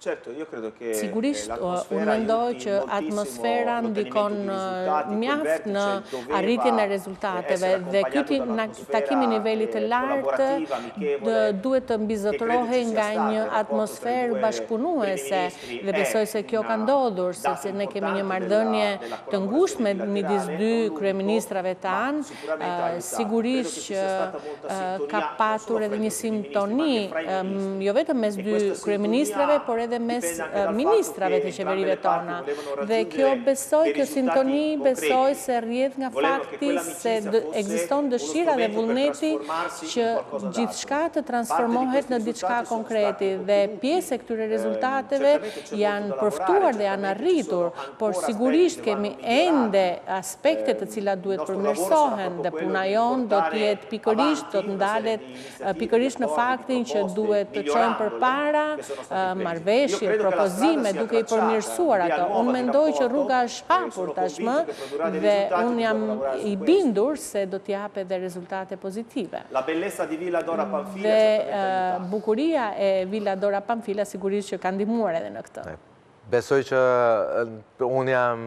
Sigurisht, unë mendoj që atmosfera ndikon mjaft në arritjen e rezultateve dhe ky takim i nivelit të lartë duhet të mbizotërohej nga një atmosferë bashkëpunuese dhe besoj se kjo ka ndodhur, sepse ne kemi një marrëdhënie të ngushtë midis dy kryeministrave tanë, Sigurisht që ka patur edhe një sintoni, jo vetëm mes dy kryeministrave, por edhe mes ministrave të qeverive tona. Dhe kjo besoj, kjo sintoni besoj se rrjedh nga fakti se ekziston dëshira dhe vullneti që gjithçka të transformohet në diçka konkreti dhe pjesë e këtyre rezultateve janë përftuar dhe janë arritur, por sigurisht kemi ende aspekte të cilat duhet përmirësohen dhe puna jonë do të jetë pikërisht, do të ndalet pikërisht në faktin që duhet të çojmë përpara marrëveshje, propozime, duke i përmirësuar ato. Unë mendoj që rruga është hapur tashmë dhe unë jam i bindur se do të japë edhe rezultate pozitive. Dhe bukuria e Villa Dora Pamfila sigurisht që ka ndihmuar edhe në këtë. Besoj që unë jam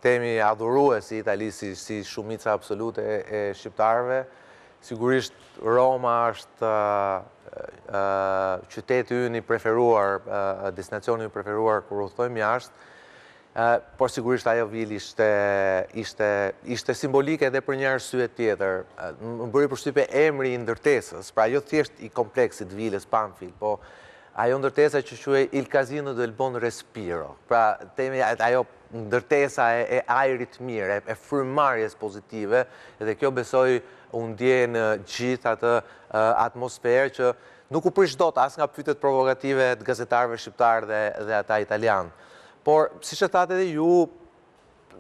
themi adhurues i Italisë si shumica absolute e shqiptarëve. Sigurisht Roma është qyteti ynë i preferuar, destinacioni i preferuar kur udhëtojmë jashtë. Por sigurisht ajo vilë ishte ishte ishte simbolike edhe për një arsye tjetër. Më bëri përshtypje emri i ndërtesës, pra jo thjesht i kompleksit vilës Pamfil, po ajo ndërtesa që quhej Il Casino del Bon Respiro. Pra, themi ajo ndërtesa e ajrit të mirë, e frymëmarrjes pozitive, dhe kjo besoj u ndje në gjithë atë atmosferë që nuk u prish dot as nga pyetjet provokative të gazetarëve shqiptarë dhe dhe ata italianë. Por, siç e thatë edhe ju,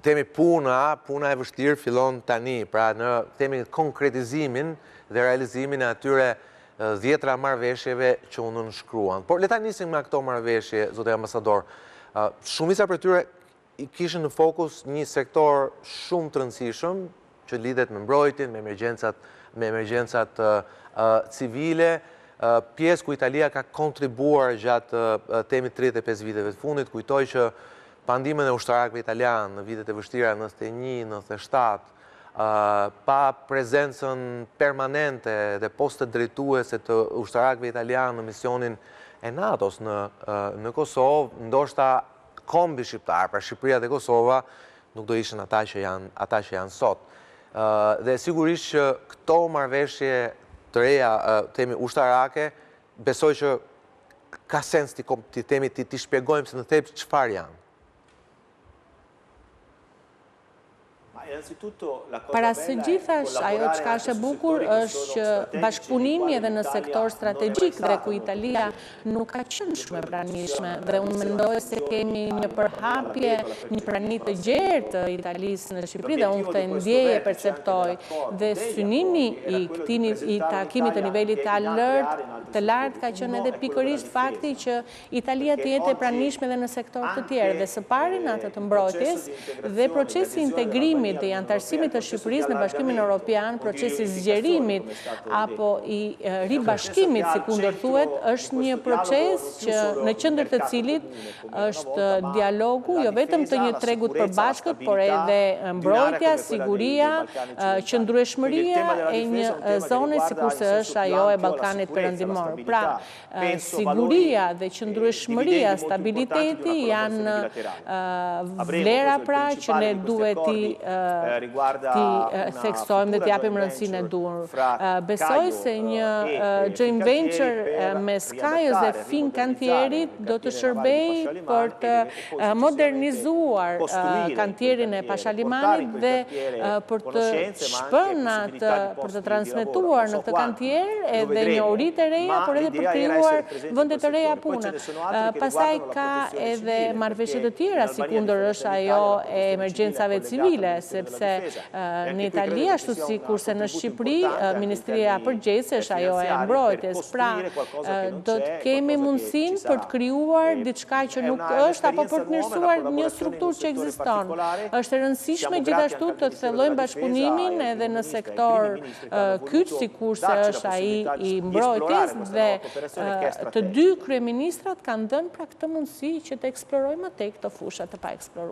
themi puna, puna e vështirë fillon tani, pra në themi konkretizimin dhe realizimin e atyre dhjetra marrëveshjeve që u nënshkruan. Por le ta nisim nga këto marrëveshje, zoti ambasador. Shumica prej tyre kishin në fokus një sektor shumë të rëndësishëm që lidhet me mbrojtjen, me emergjencat, me emergjencat civile, pjesë ku Italia ka kontribuar gjatë themi 35 viteve të fundit, kujtoj që pa ndihmën e ushtarakëve italianë në vitet e vështira 91, 97, pa prezencën permanente dhe postet drejtuese të ushtarakëve italianë në misionin e NATO-s në në Kosovë, ndoshta kombi shqiptar, pra Shqipëria dhe Kosova, nuk do ishin ata që janë ata që janë sot. Dhe sigurisht që këto marrëveshje të reja, themi ushtarake, besoj që ka sens t'i themi t'i shpjegojmë se në thelb çfarë janë. Para së gjithash, ajo çka është e bukur është që bashkëpunimi edhe në sektor strategjik dhe ku Italia nuk ka qenë shumë e pranishme dhe unë mendoj se kemi një përhapje, një prani të gjerë të Italisë në Shqipëri dhe unë këtë e ndjej e perceptoj dhe synimi i këtij i takimit të nivelit të të lartë ka qenë edhe pikërisht fakti që Italia të jetë e pranishme edhe në sektorë të tjerë dhe së pari në atë të mbrojtjes dhe procesi i integrimit dhe i anëtarësimit të Shqipërisë në Bashkimin Europian, procesi i zgjerimit apo i ribashkimit sikundër thuhet, është një proces që në qendër të cilit është dialogu jo vetëm të një tregu të përbashkët, por edhe mbrojtja, siguria, qëndrueshmëria e një zone sikurse është ajo e Ballkanit Perëndimor. Pra, Siguria dhe qëndrueshmëria, stabiliteti janë vlera pra që ne duhet t'i theksojmë dhe t'i japim rëndësinë e duhur. Besoj se një joint venture mes Kajos dhe Fincantieri-t do të shërbejë për të modernizuar kantierin e Pashalimanit dhe për të shpënë atë, për të transmetuar në këtë kantier edhe njohuri të reja, por edhe për të krijuar vende të reja pune. Pastaj ka edhe marrëveshje të tjera, sikundër është ajo e emergjencave civile, se. sepse në Itali, ashtu sikurse në Shqipëri, ministria përgjegjëse është ajo e mbrojtjes. Pra, do të kemi mundësinë për të krijuar diçka që nuk është apo për të mirësuar një strukturë që ekziston. Është e rëndësishme gjithashtu të thellojmë bashkëpunimin edhe në sektorë kyç sikurse është ai i mbrojtjes dhe të dy kryeministrat kanë dhënë pra këtë mundësi që të eksplorojmë më tej këto fusha të paeksploruara.